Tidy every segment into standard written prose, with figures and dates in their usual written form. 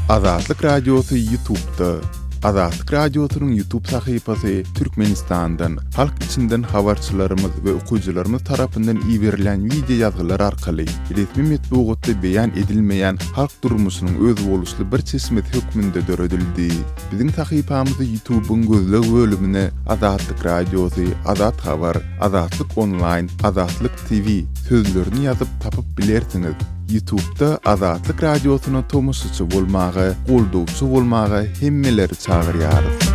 Azatlyk Radiosy Ýutubda. Azatlyk Radiosynyň Ýutub sahypasy Türkmenistandan, halk içinden habarçylarymyz we okyjylarymyz tarapyndan iberilýän wideo ýazgylar arkaly resmi metbugatda beýan edilmeýän halk durmuşynyň özboluşly bir çeşmesi hökmünde döredildi. Biziň sahypamyzy Ýutubyň gözleg bölümine Azatlyk Radiosy, Azat Habar, Azatlyk Onlaýn, Azatlyk TV sözlerini ýazyp tapyp bilersiňiz. Ýutubda Azatlyk Radiosyna tomaşaçy bolmaga, goldawçy bolmaga hemmeleri çagyrýarys.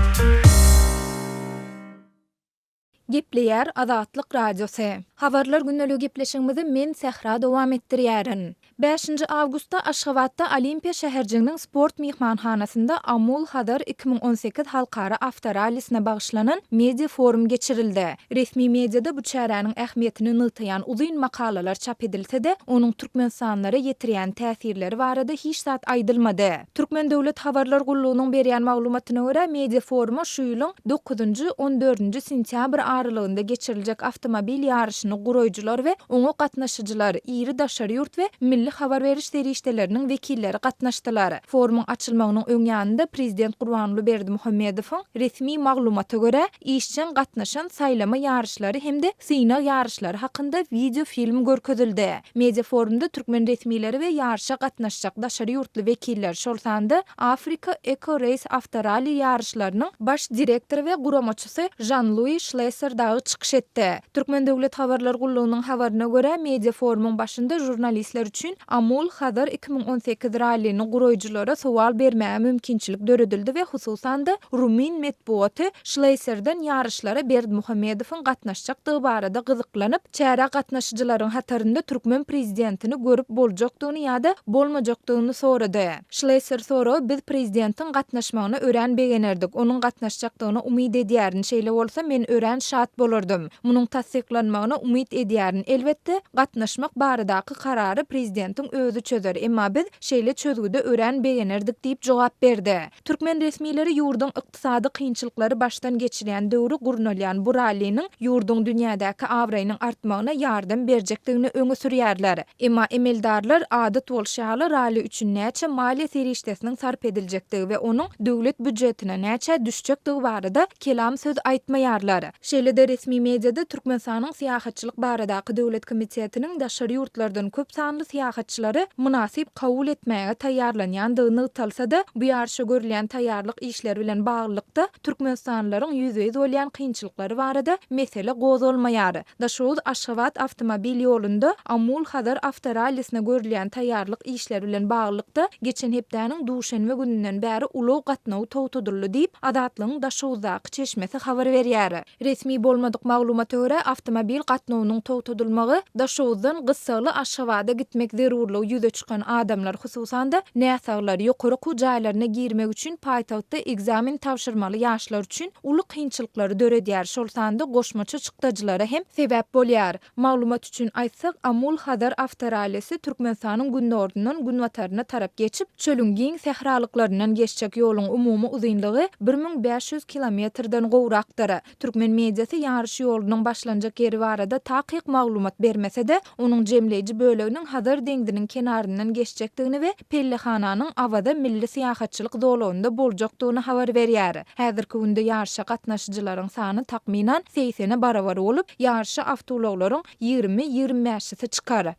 Gepleýär Azatlyk Radiosy. Habarlar gündeligi gepleşigimizi men Sähra dowam etdirýärin. Bäşinji awgustda Aşgabatda Olimpiýa şäherjiginiň sport myhmanhanasynda Amul Hazar 2018 halkara awtorallisine bagyşlanan media-forum geçirildi. Resmi mediada bu çäräniň ähmiýetini nygtaýan uzyn makalalar çap edilse-de, onuň türkmenistanlylara ýetirýän täsirleri barada hiç zat aýdylmady. Türkmen döwlet habarlar gullugynyň berýän maglumatyna görä, media-foruma şu ýylyň dokuzynjy, on dördünji sentýabr aralygynda geçiriljek awtomobil ýaryşyny guraýjylar we oňa gatnaşyjylar, iri daşary ýurt we milli habar beriş serişdeleriniň wekilleri gatnaşdylar. Forumyň açylmagynyň öň ýanynda prezident Gurbanguly Berdimuhamedowyň, resmi maglumata görä, işjeň gatnaşan saýlama ýaryşlary hem-de synag ýaryşlary hakynda wideofilm görkezildi. Media-forumda türkmen resmileri we ýaryşa gatnaşjak daşary ýurtly wekiller, şol sanda Afrika Eco Race awtoralli ýaryşlarynyň baş direktory we guramaçysy Žan-Lui Şlesser dagy çykyş etdi. Türkmen döwlet habarlar gullugynyň habaryna görä, media-forumyň başynda žurnalistler üçin Amul, Hazar 2018 rallini guraýjylara sowal bermäge mümkinçilik döredildi we hususan-da rumyn metbugaty Şleýserden ýaryşlara Berdimuhamedowyň gatnaşjakdygy barada gyzyklanyp, çärä gatnaşyjylaryň hatarynda türkmen prezidentini görüp boljakdygyny ýa-da bolmajakdygyny sorady. Şleýser soraga biz prezidentiň gatnaşmagyna örän begenerdik, onuň gatnaşjakdygyna umyt edýärin, şeýle bolsa men örän şat bolardym. Munuň tassyklanmagyna umyt edýärin. Elbetde, gatnaşmak baradaky karary prezidentiň özi çözer, emma biz şeýle çözgüde örän begenerdik diýip jogap berdi. Türkmen resmileri ýurduň ykdysady kynçylyklary başdan geçirýän döwri gurnalýan bu ralliniň ýurduň dünýädäki abraýynyň artmagyna ýardam berjekdigini öňe sürýärler. Emma emeldarlar, adat bolşy ýaly, ralli üçin näçe maliýe serişdesiniň sarp ediljekdigi we onuň döwlet býujetine näçä düşjekdigi barada kelam söz aýtmaýarlar. Şeýle-de resmi mediada Türkmenistanyň Syýahatçylyk baradaky döwlet komitetiniň daşary ýurtlardan köp sanly syýahatçylary mynasyp kabul etmäge taýýarlanýandygy nygtalsa-da, bu ýaryşa görülýän taýýarlyk işleri bilen baglylykda, türkmenistanlylaryň ýüzbe-ýüz bolýan kynçylyklary barada mesele gozgalmaýar. Daşoguz, Aşgabat awtomobil ýolunda Amul-Hazar awtorallisine görülýän taýýarlyk işleri bilen baglylykda, geçen hepdäniň duşenbe gününden bäri ulag gatnawy togtadyldy diýip, Azatlygyň Daşoguzdaky çeşmesi habar berýär. Resmi bolmadyk maglumata görä, awtomobil gatnawynyň togtadylmagy Daşoguzdan gyssagly Aşgabada gitmek zerurlygy ýüze çykan adamlar, hususan-da, näsaglar, ýokary okuw jaýlaryna girmek üçin paýtagtda ekzamen tabşyrmaly ýaşlar üçin uly kynçylyklary döredýär, şol sanda goşmaça çykdajylara hem sebäp bolýar. Maglumat üçin aýtsak, Amul-Hazar awtorallisi Türkmenistanyň gündogaryndan günbataryna tarap geçip, çölüň giň sähralyklaryndan geçjek ýoluň umumy uzynlygy 1500 kilometrden gowrakdyr. Türkmen mediasy ýaryş ýolunyň başlanjak ýeri barada takyk maglumat bermese-de, onuň jemleýji böleginiň Hazar deňziniň kenaryndan geçjekdigini we pellehananyň Awaza milli syýahatçylyk zolagynda boljakdygyny habar berýär. Häzirki günde ýaryşa gatnaşyjylaryň sany takmynan segsene barabar bolup, ýaryşa awtoulaglaryň 20, 25-si çykar.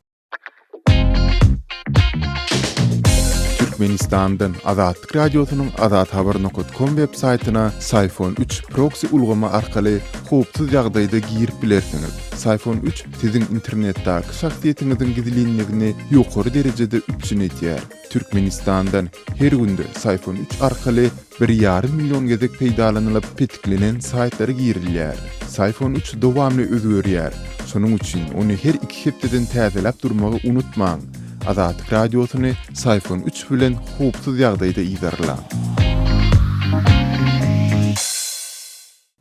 Türkmenistandan Azatlyk Radiosynyň azathabar nokat kom web saýtyna Syfon 3 proksi ulgamy arkaly howpsuz ýagdaýda girip bilersiňiz. Syfon 3 siziň internetdäki şahsyýetiňiziň gizlinligini ýokary derejede üpjün edýär. Türkmenistandan her günde Syfon 3 arkaly bir ýarym million gezek peýdalanylyp petiklenen saýtlara girilýär. Syfon 3 dowamly özgerýär. Şonuň üçin ony her iki hepdeden täzeläp durmagy unutmaň. Azatlyk Radiosyny Syfon 3 bilen howpsuz ýagdaýda yzarlaň.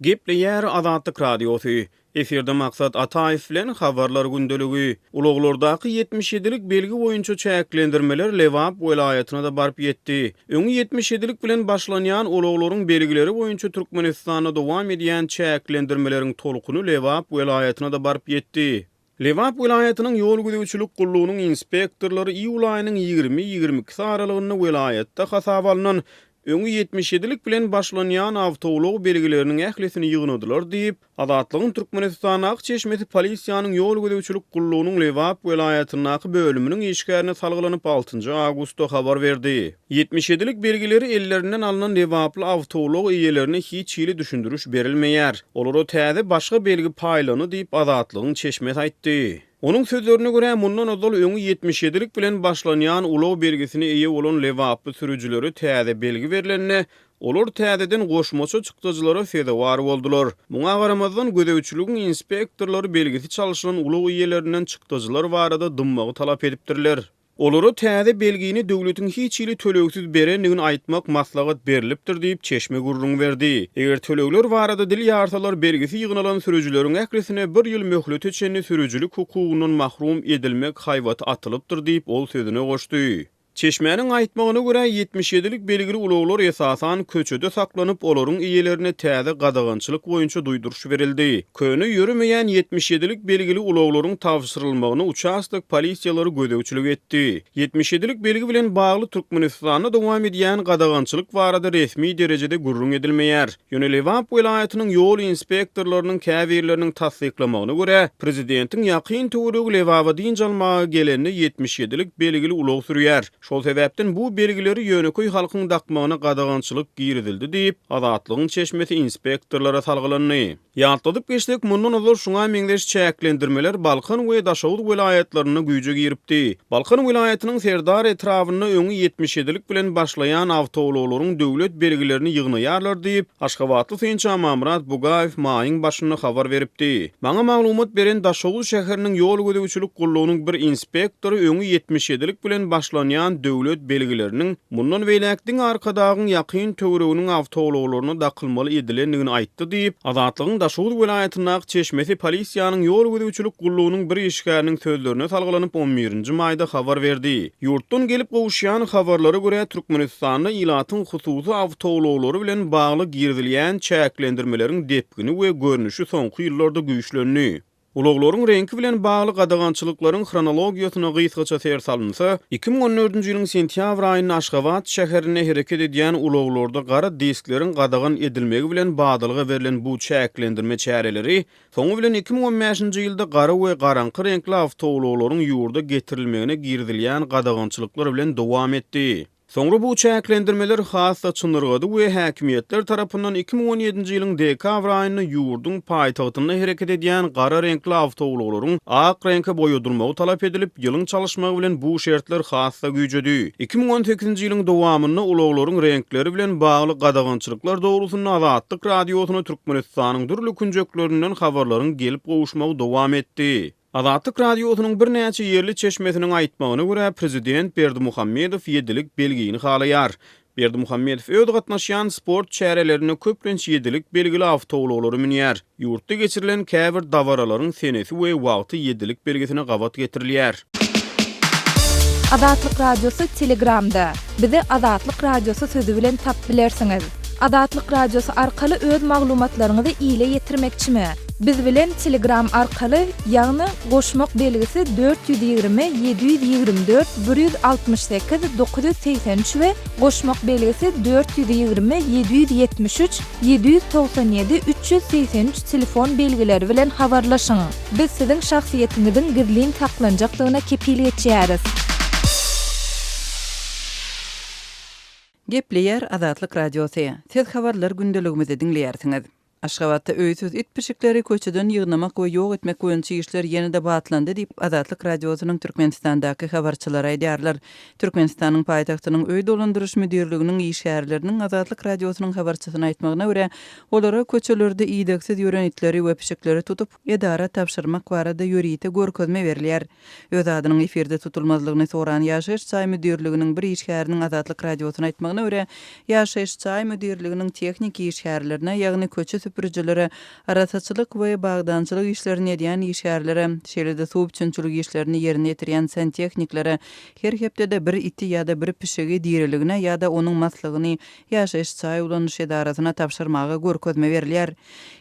Gepleýär Azatlyk Radiosy. Efirde Maksat Ataýew bilen Habarlar gündeligi. Ulaglardaky ýetmiş ýedilik belgi boýunça çäklendirmeler Lebap welaýatyna-da baryp ýetdi. Öňi ýetmiş ýedilik bilen başlanýan ulaglaryň belgileri boýunça Türkmenistanda dowam edýän çäklendirmeleriň tolkuny Lebap welaýatyna-da baryp ýetdi. Lebap welaýatynyň ýol gözegçilik gullugynyň inspektorlary iýul aýynyň 20, 22-si aralygynda welaýatda hasaba alnan öňi 77-lik bilen başlanýan awtoulag belgileriniň ählisini ýygnadylar diýip, Azatlygyň Türkmenistandaky çeşmesi polisiýanyň ýol gözegçilik gullugynyň Lebap welaýatyndaky bölüminiň işgärine salgylanyp altynjy awgustda habar berdi. 77-lik belgileri ellerinden alnan lebaply awtoulag eýelerine hiç hili düşündiriş berilmeýär. Olara täze başga belgi paýlandy diýip, Azatlygyň çeşmesi aýtdy. Onuň sözlerine görä, mundan ozal öňi 77-lik bilen başlanýan ulag belgisine eýe bolan lebaply sürüjilere täze belgi berlende, olar täzeden goşmaça çykdajylara sezewar boldular. Muňa garamazdan, gözegçiligiň inspektorlary belgisi çalşylan ulag eýelerinden çykdajylar barada dymmagy talap edipdirler. Olara täze belgini döwletiň hiç hili tölegsiz berendigini aýtmak maslahat berlipdir diýip, çeşme gürrüň berdi. Eger tölegler barada dil ýarsalar, belgisi ýygnalan sürüjileriň ählisine bir ýyl möhlete çenli sürüjilik hukugyndan mahrum edilmek haýbaty atylypdyr diýip, ol sözüne goşdy. Çeşmäniň aýtmagyna görä, 77-lik belgili ulaglar esasan köçede saklanyp, olaryň eýelerine täze gadagançylyk boýunça duýduryş berildi. Köne ýöremeýän 77-lik belgili ulaglaryň tabşyrylmagyna uçastok polisiýalary gözegçilik etdi. 77-lik belgi bilen bagly Türkmenistanda dowam edýän gadagançylyk barada resmi derejede gürrüň edilmeýär. Ýöne Lebap welaýatynyň ýol inspektorlarynyň käbirleriniň tassyklamagyna görä, prezidentiň ýakyn töweregi Lebaba dynç almaga gelende 77-lik belgili ulag sürýär. Şol sebäpden bu belgileri ýönekeý halkyň dakmagyna gadagançylyk girizildi diýip, Azatlygyň çeşmesi inspektorlara salgylandy. Ýatladyp geçsek, mundan ozal şuňa meňzeş çäklendirmeler Balkan we Daşoguz welaýatlarynda güýje giripdi. Balkan welaýatynyň Serdar etrabynda öňi 77-lik bilen başlaýan awtoulaglaryň döwlet belgilerini ýygnaýarlar diýip, aşgabatly synçy Amanmyrat Bugaýew maýyň başynda habar beripdi. Maňa maglumat beren Daşoguz şäheriniň ýol gözegçilik gullugynyň bir inspektory öňi 77-lik bilen başlanýan döwlet belgileriniň mundan beýläk diňe Arkadagyň ýakyn töwereginiň awtoulaglaryna dakylmaly edilendigini aýtdy diýip, Azatlygyň Daşoguz welaýatyndaky çeşmesi polisiýanyň ýol gözegçilik gullugynyň bir işgäriniň sözlerine salgylanyp on birinji maýda habar berdi. Ýurtdan gelip gowuşýan habarlara görä, Türkmenistanda ilatyň hususy awtoulaglary bilen bagly girizilýän çäklendirmeleriň depgini we görnüşi soňky ýyllarda güýçlendi. Ulaglaryň reňki bilen bagly gadagançylyklaryň hronologiýasyna gysgaça ser salynsa, 2014-nji ýylyň sentýabr aýynda Aşgabat şäherinde hereket edýän ulaglarda gara diskleriň gadagan edilmegi bilen badalga berlen bu çäklendirme çäreleri soňy bilen 2015-nji ýylda gara we garaňky reňkli awtoulaglaryň ýurda getirilmegine girizilýän gadagançylyklar bilen dowam etdi. Soňra bu çäklendirmeler has-da çynyrgady we häkimiýetler tarapyndan 2017-nji ýylyň dekabr aýynda ýurduň paýtagtynda hereket edýän gara reňkli awtoulaglaryň ak reňke boýadylmagy talap edilip, ýylyň çalyşmagy bilen bu şertler has-da güýjedi. 2018-nji ýylyň dowamynda ulaglaryň reňkleri bilen bagly gadagançylyklar dogrusynda Azatlyk Radiosyna Türkmenistanyň dürli künjeklerinden habarlaryň gelip gowuşmagy dowam etdi. Azatlyk Radiosynyň birnäçe ýerli çeşmesiniň aýtmagyna görä, prezident Berdimuhamedow ýedilik belgini halaýar. Berdimuhamedow öz gatnaşýan sport çärelerinde köplenç ýedilik belgili awtoulaglara münýär. Ýurtda geçirilen käbir dabaralaryň senesi we wagty ýedilik belgisine gabat getirilýär. Azatlyk Radiosy Telegramda. Bizi Azatlyk Radiosy sözi bilen tap bilersiňiz. Azatlyk Radiosy arkaly öz maglumatlaryňyzy ile ýetirmekçimi? Biz bilen Telegram arkaly, ýagny goşmak belgisi 420 724 168 983 we goşmak belgisi 420 773 797 383 telefon belgileri bilen habarlaşyň. Biz siziň şahsyýetiňiziň gizlin saklanjakdygyna kepil geçýäris. Gepleýär Azatlyk Radiosy. Siz habarlar gündeligimizi diňleýärsiňiz. Aşgabatda öýsüz it-pişikleri köçeden ýygnamak we ýok etmek boýunça işler ýene-de batlandy diýip, Azatlyk Radiosynyň Türkmenistandaky habarçylary aýdýarlar. Türkmenistanyň paýtagtynyň öý dolandyryş müdirliginiň işgärleriniň Azatlyk Radiosynyň habarçysyna aýtmagyna görä, olara köçelerde idegsiz ýören itleri we pişikleri tutup, edara tabşyrmak barada ýörite görkezme berilýär. Öz adynyň efirde tutulmazlygyny soran Ýaşaýyş jaý müdirliginiň bir işgäriniň Azatlyk Radiosyna aýtmagyna görä, Ýaşaýyş jaý müdirliginiň tehniki işgärlerine, ýagny köçe. süpürijilere, arassaçylyk we bagdançylyk işlerini edýän işgärlere, şeýle-de suw üpjünçilik işlerini ýerine ýetirýän santehniklere her hepdede bir iti ýa-da bir pişigi diriligine ýa-da onuň maslygyny ýaşaýyş jaý ulanyş edarasyna tabşyrmaga görkezme berilýär.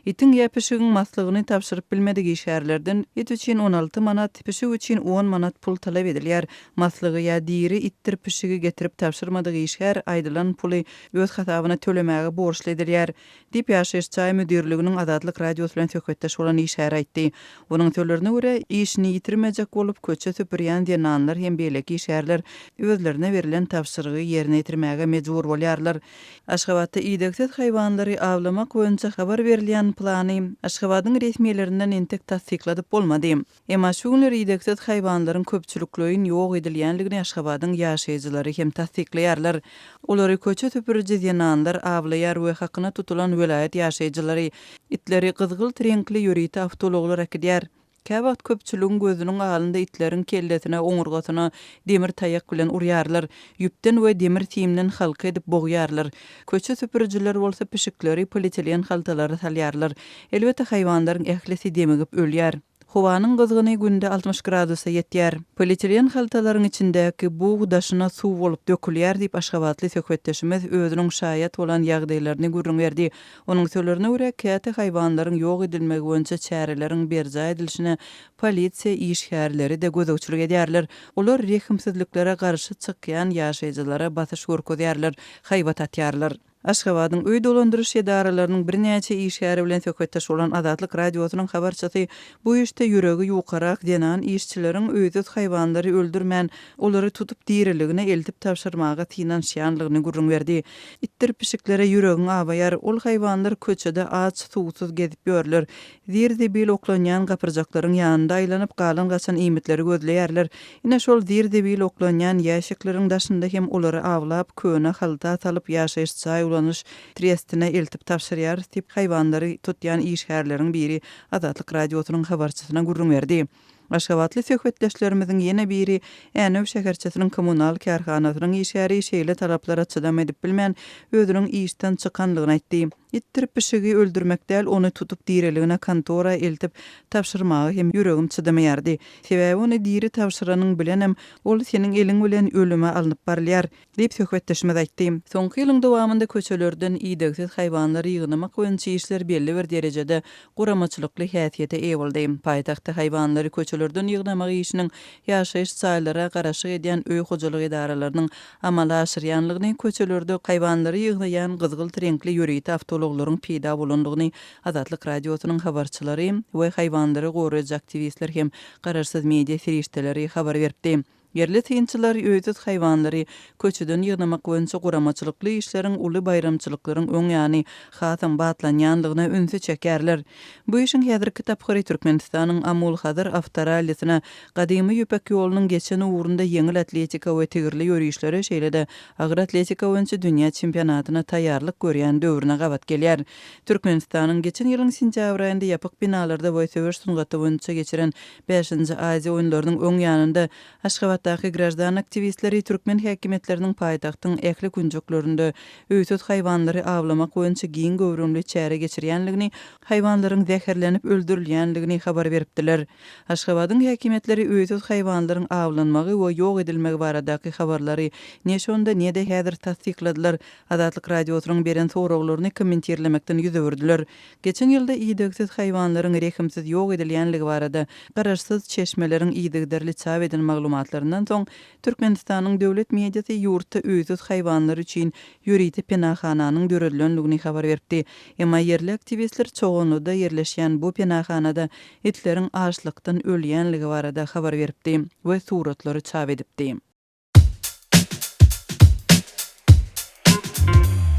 Itiň ýa pişigiň maslygyny tabşyryp bilmedik işgärlerden it üçin 16 manat, pişik üçin on manat pul talap edilýär. Maslygy ýa diri itdir pişigi getirip tabşyrmadyk işgär aýdylan puly öz hasabyna tölemäge borçly edilýär, diýip, ýaşaýyş jaý müdirliginiň Azatlyk Radiosy bilen söhbetdeş bolan işgäri aýtdy. Onuň sözlerine görä, işini ýitirmejek bolup, köçe süpürýän zenanlar hem beýleki işgärler özlerine berlen tabşyrygy ýerine ýetirmäge mejbur bolýarlar. Aşgabatda idegsiz haýwanlary awlamak boýunça habar berilýän plany Aşgabadyň resmilerinden entek tassykladyp bolmady. Emma şu günler idegsiz haýwanlaryň köpçülikleýin ýok edilýänligini Aşgabadyň ýaşaýjylary hem tassyklaýarlar. Olary köçe süpüriji zenanlar awlaýar we hakyna tutulan welaýat ýaşaýjylary itleri gyzgylt reňkli ýörite awtoulaglar äkidýär. Käwagt köpçüligiň gözüniň alynda itleriň kellesine, oňurgasyna demir taýak bilen urýarlar, ýüpden we demir simden halka edip bogýarlar. Köçe süpürijiler bolsa pişikleri polietilen haltalara salýarlar. Elbetde, haýwanlaryň ählisi demigip ölýär. Howanyň gyzgyny günde 60 gradusa ýetýär. Polietilen haltalaryň içindäki bug daşyna suw bolup dökülýär diýip, aşgabatly söhbetdeşimiz özüniň şaýat bolan ýagdaýlaryny gürrüň berdi. Onuň sözlerine görä, käte haýwanlaryň ýok edilmegi boýunça çäreleriň berjaý edilişine polisiýa işgärleri-de gözegçilik edýärler. Olar rehimsizliklere garşy çykýan ýaşaýjylara basyş görkezýärler, haýbat atýarlar. Aşgabadyň öý dolandyryş edaralarynyň birnäçe işgäri bilen söhbetdeş bolan Azatlyk Radiosynyň habarçysy bu işde ýüregi ýukarak zenan işçileriň öýsüz haýwanlary öldürmän, olary tutup diriligine eltip tabşyrmaga synanyşýanlygyny gürrüň berdi. Itdir pişiklere ýüregiň awaýar, ol haýwanlar köçede aç, suwsuz gezip ýörler. Zir-zibil oklanýan gapyrjaklaryň ýanynda aýlanyp, galan-gaçan iýmitleri gözleýärler. Ine, şol zir-zibil oklanýan ýäşikleriň daşynda hem olary awlap, köne halta salyp, ýaşaýyş jaý ulanyş trestine eltip tabşyrýarys diýip, haýwanlary tutýan işgärleriň biri Azatlyk Radiosynyň habarçysyna gürrüň berdi. Aşgabatly söhbetdeşlerimiziň ýene biri Änew şäherçesiniň kommunal kärhanasynyň işgäri şeýle talaplara çydam edip bilmän, özüniň işden çykanlygyny aýtdy. Itdir pişigi öldürmek däl, ony tutup diriligine kontora eltip tabşyrmaga hem ýüregim çydamaýardy. Sebäbi ony diri tabşyranyň bilenem, ol seniň eliň bilen ölüme alnyp barylýar. Diýip, söhbetdeşimiz aýtdy. Soňky ýylyň dowamynda köçelerden idegsiz haýwanlary ýygnamak boýunça işler belli bir derejede guramaçylykly häsiýete eýe boldy. Paýtagtda haýwanlary köçelerden ýygnamak işiniň ýaşaýyş jaýlara garaşyk edýän öý hojalyk edaralarynyň amala aşyrýanlygyny, köçelerde haýwanlary ýygnaýan gyzgylt reňkli ýörite awtoulaglaryň peýda bolandygyny Azatlyk Radiosynyň habarçylary we haýwanlary goraýjy aktiwistler hem garaşsyz media serişdeleri habar beripdi. Ýerli synçylar öýsüz haýwanlary köçeden ýygnamak boýunça guramaçylykly işleriň uly baýramçylyklaryň öň ýany hasam batlanýandygyna ünsi çekýärler. Bu işiň häzirki tapgyry Türkmenistanyň Amul-Hazar awtorallisine, gadymy Ýüpek ýolunyň geçen ugrunda ýeňil atletika we tigirli ýörişlere, şeýle-de agyr atletika boýunça dünýä çempionatyna taýýarlyk görýän döwrüne gabat gelýär. Türkmenistanyň geçen ýylyň sentýabr aýynda ýapyk binalarda we söweş sungaty boýunça geçiren Bäşinji Aziýa oýunlarynyň öň ýanynda Aşgabatdaky graždan aktiwistleri türkmen häkimiýetleriniň paýtagtyň ähli künjeklerinde öýsüz haýwanlary awlamak boýunça giň göwrümli çäre geçirýänligini, haýwanlaryň zäherlenip öldürilýänligini habar beripdiler. Aşgabadyň häkimiýetleri öýsüz haýwanlaryň awlanmagy we ýok edilmegi baradaky habarlary ne şonda, ne-de häzir tassykladylar, Azatlyk Radiosynyň beren soraglaryny kommentirlemekden ýüz öwürdiler. Geçen ýylda idegsiz haýwanlaryň rehimsiz ýok edilýänligi barada garaşsyz çeşmeleriň yzygiderli çap eden maglumatlaryndan soň, Türkmenistanyň döwlet mediasy ýurtda öýsüz haýwanlar üçin ýörite penahananyň döredilendigini habar beripdi. Emma ýerli aktiwistler Çoganlyda ýerleşýän bu penahanada itleriň açlykdan ölýänligi barada habar beripdi we suratlary çap edipdi.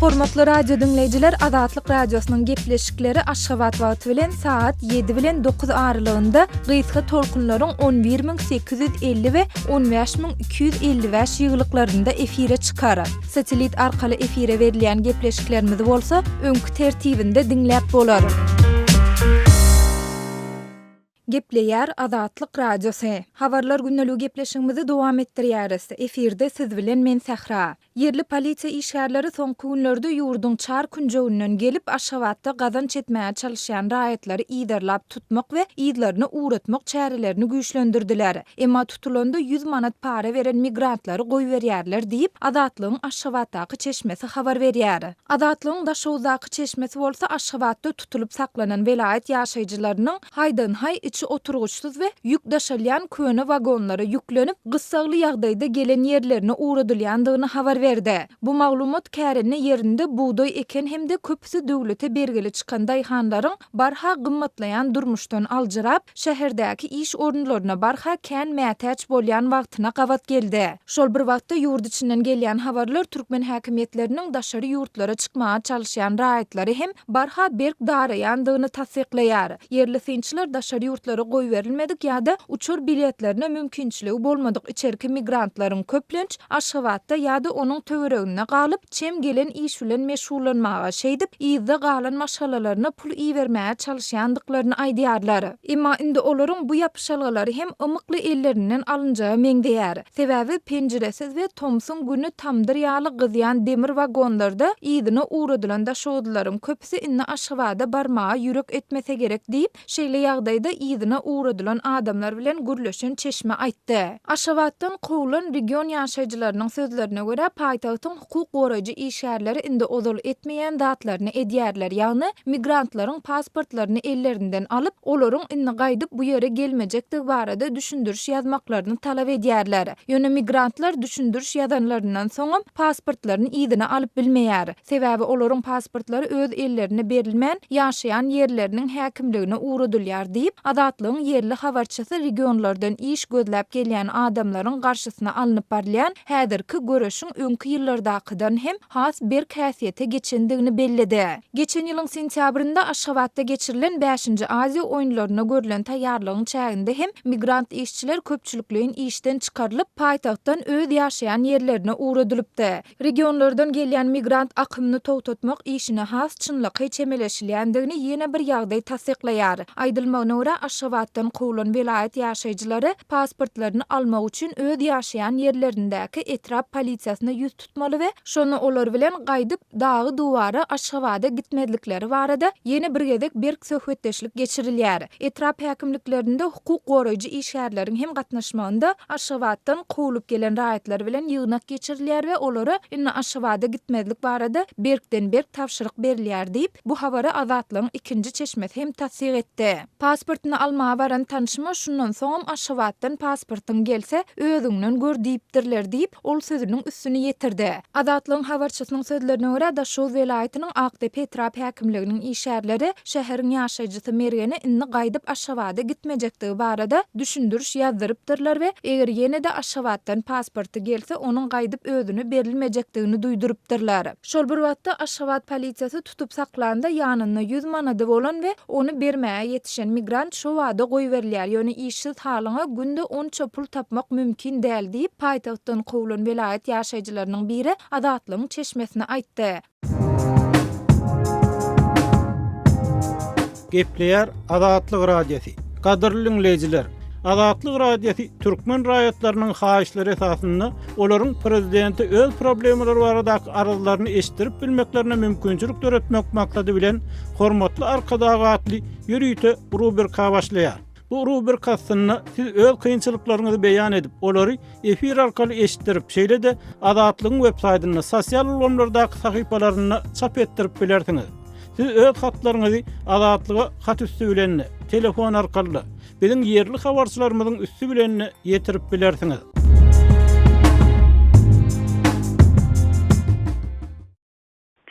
Hormatly radio diňleýjiler, Azatlyk Radiosynyň gepleşikleri Aşgabat wagty bilen sagat 7 bilen 9 aralygynda gysga tolkunlaryň 11850 we 15255 ýygylyklarynda efire çykar. Satellit arkaly efire berilýän gepleşiklerimizi bolsa öňki tertibinde diňläp bolar. Gepleýär Azatlyk Radiosy. Habarlar gündeligi gepleşigimizi dowam etdirýäris. Efirde siz bilen men Sähra. Ýerli polisiýa işgärleri soňky günlerde ýurduň çar künjeginden gelip, Aşgabatda gazanç etmäge çalyşýan raýatlary yzarlap tutmak we yzlaryna ugratmak çärelerini güýçlendirdiler. Emma tutulanda 100 manat para beren migrantlary goýberýärler diýip, Azatlygyň Aşgabatdaky çeşmesi habar berýär. Azatlygyň Daşoguzdaky çeşmesi bolsa Aşgabatda tutulyp saklanan welaýat ýaşaýjylarynyň haýdan-haý içi oturgyçsyz we ýük daşalýan köne wagonlara ýüklenip, gyssagly ýagdaýda gelen ýerlerine ugradylýandygyny habar berdi. Bu maglumat kärende ýerinde bugdaý eken hem-de köpüsi döwlete bergili çykan daýhanlaryň barha gymmatlaýan durmuşdan aljyrap, şäherdäki iş orunlaryna barha kän mätäç bolýan wagtyna gabat geldi. Şol bir wagtda, ýurt içinden gelýän habarlar türkmen häkimiýetleriniň daşary ýurtlara çykmaga çalyşýan raýatlary hem barha berk daraýandygyny tassyklaýar. Ýerli synçylar daşary ýurtlara goýberilmedik ýa-da uçar biletlerine mümkinçiligi bolmadyk içerki migrantlaryň köplenç Aşgabatda ýa-da onuň töwereginde galyp, çem gelen iş bilen meşgullanmaga, şeýdip, yzda galan maşgalalaryna pul ibermäge çalyşýandyklaryny aýdýarlar. Emma indi olaryň bu ýapyşalgalary hem ymykly ellerinden alynjaga meňzeýär. Sebäbi penjiresiz we tomsuň güni tamdyr ýaly gyzýan demir wagonlarda yzyna ugradylan daşoguzlylaryň köpüsi indi Aşgabada barmaga ýürek etmese gerek diýip, Şeýle ýagdaýda yzyna ugradylan adamlar bilen gürleşen çeşme aýtdy. Aşgabatdan kowlan region ýaşaýjylarynyň sözlerine görä, paýtagtyň hukuk goraýjy işgärleri indi ozal etmeýän zatlaryny edýärler, ýagny migrantlaryň pasportlaryny ellerinden alyp, olaryň indi gaýdyp bu ýere gelmejekdigi barada düşündiriş ýazmaklaryny talap edýärler. Ýöne migrantlar düşündiriş ýazanlaryndan soňam pasportlaryny yzyna alyp bilmeýär. Sebäbi olaryň pasportlary öz ellerine berilmän, ýaşaýan ýerleriniň häkimligine ugradylýar diýip, Azatlygyň ýerli habarçysy regionlardan iş gözläp gelýän adamlaryň garşysyna alnyp barylýan häzirki göreşiň öňki ýyllardakydan hem has berk häsiýete geçendigini belledi. Geçen ýylyň sentýabrynda Aşgabatda geçirilen bäşinji Aziýa oýunlaryna görlen taýýarlygyň çäginde hem migrant işçiler köpçülikleýin işden çykarylyp, paýtagtdan öz ýaşaýan ýerlerine ugradylypdy. Regionlardan gelýän migrant akymyny togtatmak işine has çynlakaý çemeleşilýändigini ýene bir ýagdaý tassyklaýar. Aýdylmagyna görä, Aşgabatdan kowlan welaýat ýaşaýjylary pasportlaryny almak üçin öz ýaşaýan ýerlerindäki etrap polisiýasyna ýüz tutmaly we şonda olar bilen gaýdyp dagy-duwara Aşgabada gitmezlikleri barada ýene bir gezek berk söhbetdeşlik geçirilýär. Etrap häkimliklerinde hukuk goraýjy işgärleriň hem gatnaşmagynda Aşgabatdan kowlup gelen raýatlar bilen ýygnak geçirilýär we olara indi Aşgabada gitmezlik barada berkden-berk tabşyryk berilýär diýip, bu habary Azatlygyň ikinji çeşmesi hem tassyk etdi. Pasportyny almaga baran tanşyma şundan soňam Aşgabatdan pasportyň gelse, özüňden gör diýipdirler diýip, ol sözüniň üstüni ýetirdi. Azatlygyň habarçysynyň sözlerine görä, Daşoguz welaýatynyň Akdepe etrap häkimliginiň işgärleri şäheriň ýaşaýjysy Mergene indi gaýdyp Aşgabada gitmejekdigi barada düşündiriş ýazdyrypdyrlar we eger ýene-de Aşgabatdan pasporty gelse, onuň gaýdyp özüne berilmejekdigini duýdurypdyrlar. Şol bir wagtda, Aşgabat polisiýasy tutup saklanda ýanynda 100 manady bolan we ony bermäge ýetişen migrant şo bada goýberilýär, ýöne işsiz halyňa günde onça pul tapmak mümkin däl diýip, paýtagtdan kowlan welaýat ýaşaýjylarynyň biri Azatlygyň çeşmesine aýtdy. Gepleýär Azatlyk Radiosy. Gadyrly diňleýjiler! Azatlyk Radiosy türkmen raýatlarynyň haýyşlary esasynda olaryň prezidente öz problemalary baradaky arzlaryny eşitdirip bilmeklerine mümkinçilik döretmek maksady bilen Hormatly Arkadag atly ýörite rubrika başlaýar. Bu rubrika astynda siz öz kynçylyklaryňyzy beýan edip, olary efir arkaly eşitdirip, şeýle-de Azatlygyň websaýtynda, sosial ulgamlardaky sahypalarynda çap etdirip bilersiňiz. Siz öz hatlaryňyzy Azatlyga hat üsti bilen-de, telefon arkaly-da, biziň ýerli habarçylarymyzyň üsti bilen-de ýetirip bilersiňiz.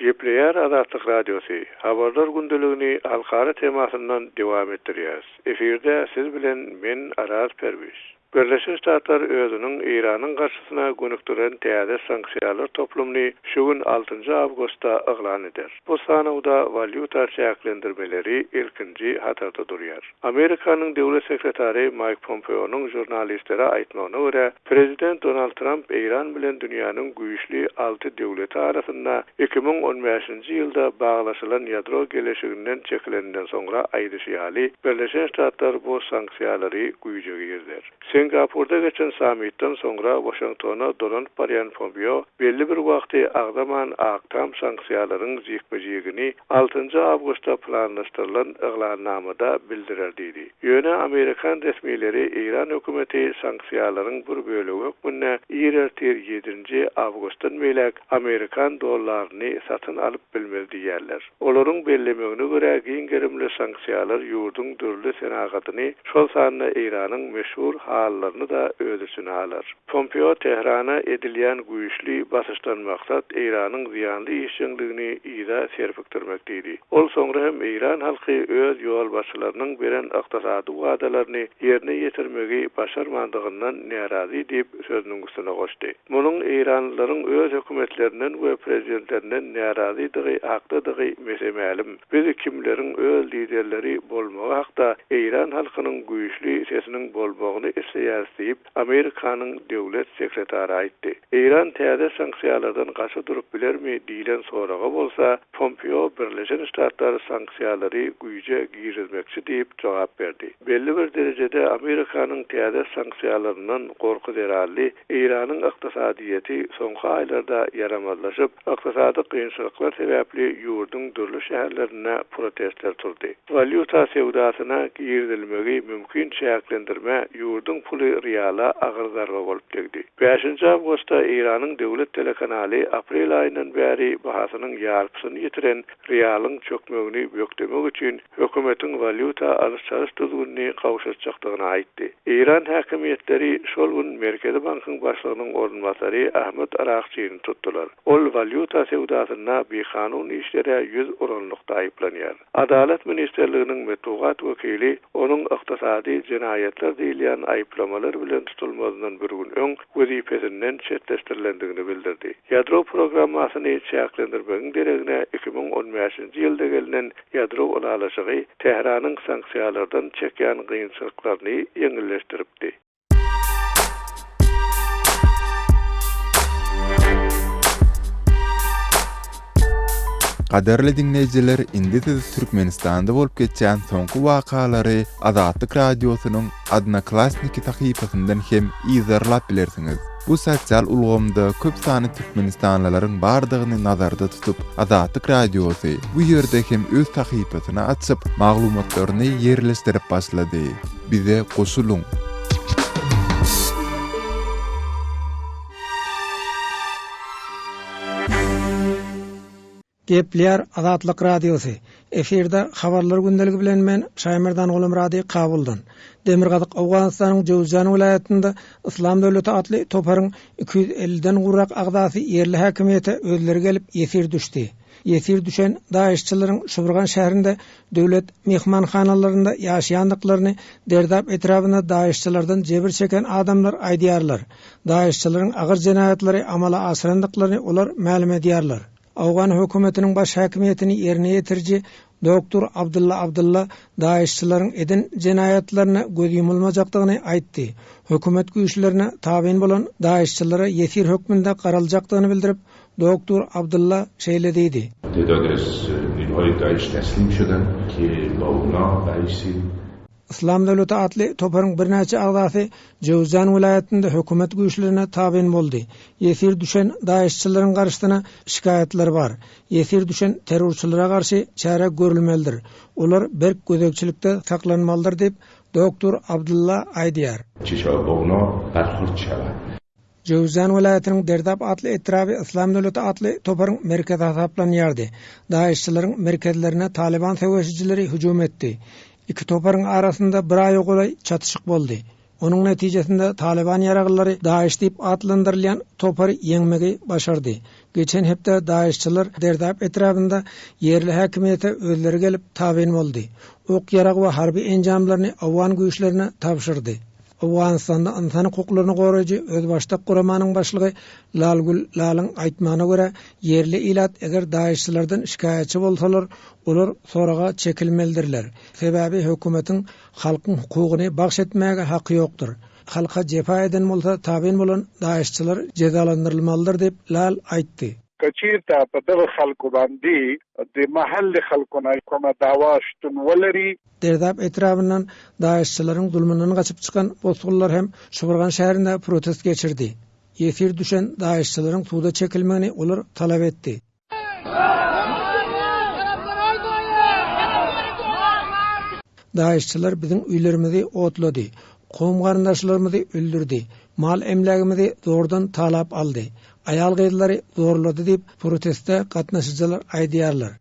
Gepleýär Azatlyk Radiosy, Habarlar gündeligini halkara temasyndan dowam etdirýäris. Efirde siz bilen men Araz Perwiz. Birleşen Ştatlar özüniň Eýranyň garşysyna gönükdirilen täze sanksiýalar toplumyny şu gün altynjy awgustda yglan eder. Bu sanawda walýuta çäklendirmeleri ilkinji hatarda durýar. Amerikanyň döwlet sekretary Maýk Pompeonyň žurnalistlere aýtmagyna görä, prezident Donald Tramp Eýran bilen dünýäniň güýçli alty döwleti arasynda 2015-nji ýylda baglaşylan ýadro geleşiginden çekileninden soňra aýdyşy ýaly, Birleşen Ştatlar bu sanksiýalary güýje girizer. Singapurda geçen sammitden soňra Waşingtona dolanyp barýan Pompeo belli bir wagty agzaman Ak Tam sanksiýalaryň jikme-jigini altynjy awgustda planlaşdyrylan yglanamada bildirer diýdi. Ýöne amerikan resmileri eýran hökümeti sanksiýalaryň bir bölegi hökmünde ir ertir ýedinji awgustdan beýläk amerikan dollaryny satyn alyp bilmez diýýärler. Olaryň bellemegine görä, giň gerimli sanksiýalar ýurduň dürli senagatyny, şol sanda Eýranyň meşhur halylaryny-da öz içine alar. Pompeo Tährana edilýän güýçli basyşdan maksat Eýranyň zyýanly işjeňligini yza serpikdirmek diýdi. Ol soňra hem eýran halky öz ýolbaşçylarynyň beren ykdysady wadalaryny ýerine ýetirmegi başarmandygyndan närazy diýip, sözüniň üstüne goşdy. Munuň eýranlylaryň öz hökümetlerinden we prezidentlerinden närazydygy hakdadygy mese-mälim. Biz kimleriň öz liderleri bolmagy hakda eýran halkynyň güýçli sesiniň bolmagyny isleýäris diýip, Amerikanyň döwlet sekretary aýtdy. Eýran täze sanksiýalardan gaça durup bilermi diýlen soraga bolsa, Pompeo Birleşen Ştatlar sanksiýalary güýje girizmekçi diýip jogap berdi. Belli bir derejede Amerikanyň täze sanksiýalaryndan gorky zerarly Eýranyň ykdysadyýeti soňky aýlarda ýaramazlaşyp, ykdysady kynçylyklar sebäpli ýurduň dürli şäherlerinde protestler turdy. Walýuta söwdasyna girizilmegi mümkin çäklendirme ýurduň puly riala agyr zarba bolup degdi. Bäşinji awgustda Eýranyň döwlet telekanaly aprel aýyndan bäri bahasynyň ýarpysyny ýitiren rialyň çökmegini bökdemek üçin hökümetiň walýuta alyş-çalyş düzgünini gowşatjakdygyny aýtdy. Eýran häkimiýetleri şol gün Merkezi bankyň başlygynyň orunbasary Ahmad Arakçyny tutdular. Ol walýuta söwdasynda bikanun işlere ýüz uranlykda aýyplanýar. Adalat ministrliginiň metbugat wekili onuň ykdysady jenaýatlar diýilýän aýyplamalar bilen tutulmazyndan bir gün öň wezipesinden çetleşdirilendigini bildirdi. Ýadro programmasyny çäklendirmegiň deregine 2015-nji ýylda gelnen ýadro ylalaşygy Tähranyň sanksiýalardan çekýän kynçylyklaryny ýeňilleşdiripdi. Gadyrly diňleýjiler, indi siz Türkmenistanda bolup geçýän soňky wakalary Azatlyk Radiosynyň Odnoklassniki sahypasyndan hem yzarlap bilersiňiz. Bu sosial ulgamda köp sanly türkmenistanlylaryň bardygyny nazarda tutup, Azatlyk Radiosy bu ýerde hem öz sahypasyny açyp, maglumatlaryny ýerleşdirip başlady. Bize goşulyň! Gepleýär Azatlyk Radiosy. Efirde Habarlar gündeligi bilen men, Şaýmerdan Gulumyrady Kabuldan. Demirgazyk Owganystanyň Jöwüzjan welaýatynda Yslam döwleti atly toparyň 250-den gowrak agzasy ýerli häkimiýete özleri gelip ýesir düşdi. Ýesir düşen daeşçileriň Şuburgan şäherinde döwlet myhmanhanalarynda ýaşaýandyklaryny Derdap etrabynda daeşçilerden jebir çeken adamlar aýdýarlar. Daeşçileriň agyr jenaýatlary amala aşyrandyklaryny olar mälim edýärler. Owgan hökümetiniň baş häkimiýetini ýerine ýetiriji doktor Abdylla Abdylla daeşçileriň eden jenaýatlaryna göz ýumulmajakdygyny aýtdy. Hökümet güýçlerine tabyn bolan daeşçilere ýesir hökmünde garaljakdygyny bildirip, doktor Abdylla şeýle diýdi. Yslam döwleti atly toparyň birnäçe agzasy Jöwüzjan welaýatynda hökümet güýçlerine tabyn boldy. Ýesir düşen daeşçileriň garşysyna şikaýatlar bar. Ýesir düşen terrorçylara garşy çäre görülmelidir. Olar berk gözegçilikde saklanmalydyr diýip, doktor Abdylla aýdýar. Jöwüzjan welaýatynyň Derdap atly etraby Yslam döwleti atly toparyň merkezi hasaplanýardy. Daeşçileriň merkezlerine Talyban söweşijileri hüjüm etdi. Iki toparyň arasynda bir aýa golaý çatyşyk boldy. Onuň netijesinde Talyban ýaraglylary Daeş diýip atlandyrylýan topary ýeňmegi başardy. Geçen hepde daeşçiler Derdap etrabynda ýerli häkimiýete özleri gelip tabyn boldy. Ok-ýarag we harby enjamlaryny owgan güýçlerine tabşyrdy. Owganystanda ynsan hukuklaryny goraýjy özbaşdak guramanyň başlygy Lalgül Lalyň aýtmagyna görä, ýerli ilat eger daişçilerden şikaýatçy bolsalar, olar soraga çekilmelidirler. Sebäbi hökümetiň halkyň hukugyny bagş etmäge haky ýokdur. Halka jepa eden bolsa tabyn bolan daişçiler jezalandyrylmalydyr diýip, Lal aýtdy. که چیرته په دغه خلکو باندی د محل خلکو نه کومه دعوا شتون ولری. Derdap etrabyndan daişçileriň zulmundan gaçyp çykan bosgunlar hem Şybyrgan şäherinde protest geçirdi. Ýesir düşen daişçileriň suda çekilmegini olar talap etdi. Daişçiler biziň öýlerimizi otlady, kowum-garyndaşlarymyzy öldürdi, mal-emlägimizi zordan talap aldy, aýal-gyzlary zorlady diýip, proteste gatnaşyjylar aýdýarlar.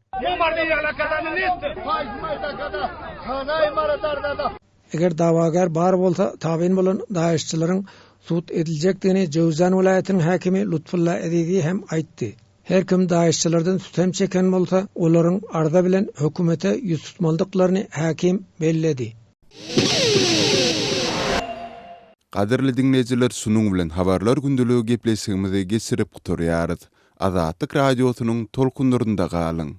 Eger dawagär bar bolsa, tabyn bolan daişçileriň sud ediljekdigini Jöwzjan welaýatynyň häkimi Lutfulla Ezizi hem aýtdy. Her kim daişçilerden sütem çeken bolsa, olaryň arza bilen hökümete ýüz tutmalydyklaryny häkim belledi. Gadyrly diňleýjiler şunuň bilen Habarlar gündeligi gepleşigimizi geçirip gutarýarys. Azatlyk Radiosynyň tolkunlarynda galyň!